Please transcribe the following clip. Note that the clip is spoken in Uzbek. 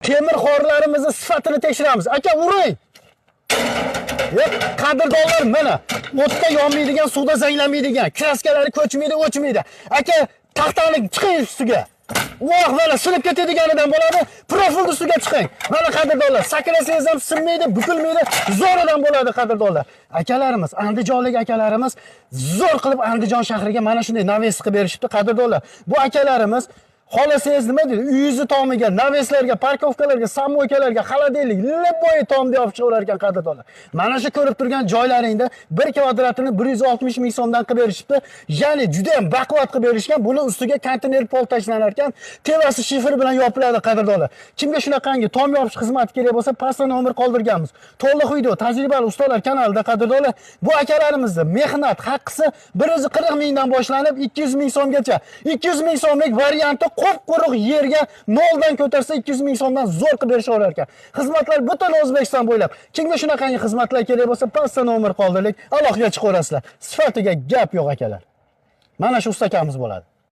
Temir xorlarimizni sifatini tekshiramiz. Aka, uring. Yo'q, qadrdonlar, mana o'tda yonmaydigan, suvda zanglamaydigan, kraskalari ko'chmaydi, o'chmaydi. Aka, taxtani chiqing ustiga. Voh, mana sinib ketadiganidan bo'ladi. Profilni ustiga chiqing. Mana, qadrdonlar, sakrasangiz ham sinmaydi, bukilmaydi, zo'ridan bo'ladi, qadrdonlar. Akalarimiz, andijonlik akalarimiz zo'r qilib Andijon shahriga mana shunday навес qilib berishibdi, qadrdonlar. Bu akalarimiz xohlasangiz, nima deydi, uyingizni tomiga, навес larga, парковка larga, самойка larga, холодильник, любой tomni olib chiqaverar ekan, qadrdonlar. Mana shu ko'rib turgan joylaringda 1 kvadratini 160 ming so'mdan qilib berishibdi. Ya'ni juda ham baquvvat qilib berishgan. Buni ustiga konteyner pol tashlanar ekan, tevasi shifr bilan yopiladi, qadrdonlar. Kimga shunaqangi tom yopish xizmati kerak bo'lsa, pastda nomer qoldirganmiz. To'liq video tajribali ustalar kanalida, qadrdonlar. Bu akalarimizni mehnat haqqisi 140 mingdan boshlanib 200 ming so'mgacha. 200 ming so'mlik varianti qup-quruq yerga noldan ko'tarsa, 200 ming so'mdan zo'r qilib berishaverar ekan. Xizmatlar butun O'zbekiston bo'ylab. Kimga shunaqangi xizmatlar kerak bo'lsa, pastda nomer qoldirdik. Aloqaga chiqaverasizlar. Sifatiga gap yo'q, akalar. Mana shu ustakamiz bo'ladi.